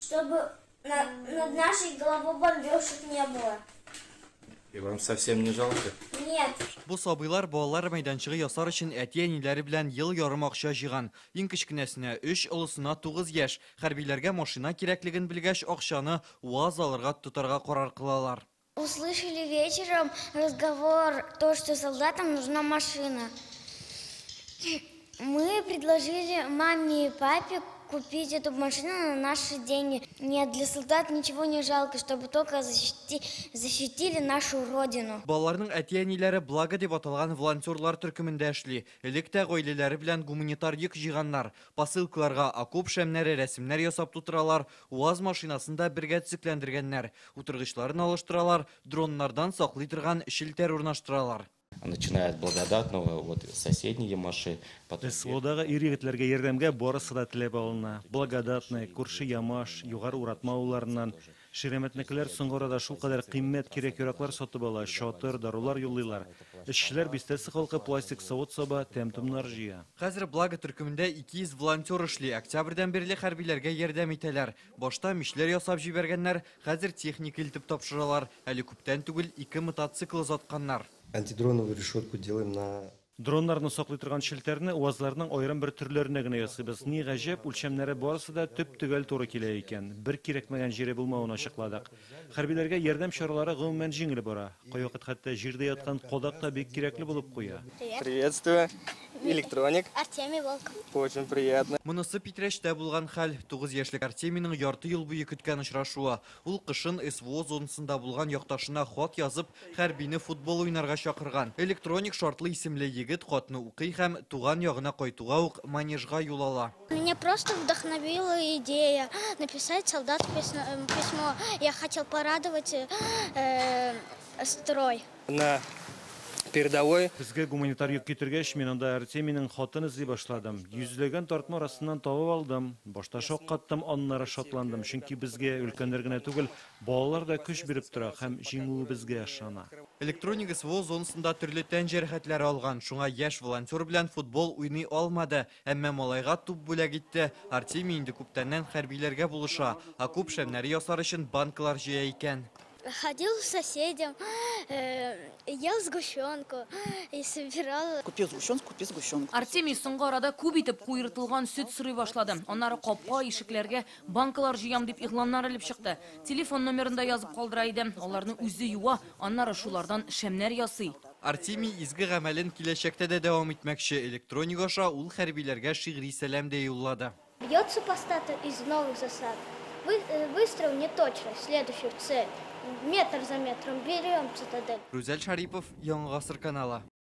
Чтобы над нашей головой бомбежек не было. И вам совсем не жалко? Нет. Бу сабыйлар балалар мәйданчыгы ясар өчен әти-әниләре белән ел ярым акча җыйган. Иң кечкенәсенә 3, олысына 9 яшь. Хәрбиләргә машина кирәклеген белгәч, акчаны УАЗ алырга тотарга карар кылалар. Услышали вечером разговор, то, что солдатам нужна машина. Мы предложили маме и папе купить эту машину на наши деньги. Нет, для солдат ничего не жалко, чтобы только защитили нашу родину. Балаларның әти-әниләре Благо дип аталган волонтерлар төркемендә эшли. Элек тә гаиләләре белән гуманитар йөк җыйганнар. Посылкаларга окоп шәмнәре, рәсемнәр ясап тутыралар. УАЗ машинасын да бергә төзекләндергәннәр. Утыргычларын алыштыралар, дроннардан саклый торган челтәр урнаштыралар. Начиная от Благодатного, вот соседние Ямаши. Потом СВОдагы ир-егетләргә ярдәмгә барысы да теләп алына. Благодатный, күрше Ямаш, Югары Уратма авылларыннан. Ширәмәтнекеләр соңгы арада шулкадәр кыйммәт кирәк-яраклар сатып ала, чатыр, дарулар юллыйлар. Эшчеләр бистәсе халкы пластик савыт-саба, тәм-томнар җыя. Хәзер Благо төркемендә 200 волонтер эшли. Октябрьдән бирле хәрбиләргә ярдәм итәләр. Башта мичләр ясап җибәргәннәр, хәзер техника илтеп тапшыралар. Әле күптән түгел 2 мотоцикл озатканнар. Антидроновую решетку делаем на Дроннарны саклый торган челтәрне УАЗларның аерым бер төрләренә генә ясыйбыз. Ни гаҗәп, үлчәмнәре барысы да төп-төгәл туры килә икән. Бер кирәкмәгән җире булмавын ачыкладык. Хәрбиләргә ярдәм чаралары гомумән җиңел бара. Кайвакыт хәтта җирдә яткан кадак та бик кирәкле булып куя. Привет. Приветствую. Электроник. Артемий Волков. Очень приятно. Монысы Питрәчтә булган хәл. 9 яшьлек Артемийның ярты ел буе көткән очрашуы. Ул кышын СВО зонасында булган якташына хат язып, хәрбине футбол уйнарга чакырган. Электроник шартлы исемле егет хатны укый һәм туган ягына кайтуга ук манежга юл ала. Меня просто вдохновила идея написать солдату письмо. Я хотел порадовать строй. На передовой. Безгә гуманитар йөк китергәч, мин анда Артемийның хатын эзли башладым. Йөзләгән тартма арасыннан табып алдым. Башта шаккаттым, аннары шатландым. Чөнки безгә өлкәннәр генә түгел, балалар да көч биреп тора һәм җиңүебезгә ышана. Электроник СВО зонасында төрле тән җәрәхәтләре алган. Шуңа яшь волонтер белән футбол уйный алмады. Әмма малайга туп бүләк итте. Артемий инде күптәннән хәрбиләргә булыша. Окоп шәмнәре ясар өчен банкалар җыя икән. Ходил к соседям, ел сгущенку и собирал. Купил сгущенку, купи сгущенку. Артемий соңгы арада күп итеп куертылган сөт сорый башлады. Аннары капка, ишекләргә банкалар җыям дип игъланнар элеп чыкты. Телефон номерын да язып калдыра иде. Аларны үзе юа, аннары шулардан шәмнәр ясый. Артемий изге гамәлен киләчәктә дә дәвам итмәкче. Электроник аша ул хәрбиләргә шигъри сәлам дә юллады. Бьет супостата из новых засад. Выстрел не точно, следующую цель. Метр за метром берем цитадель. Рүзәл Шарипов, Яңа Гасыр каналы.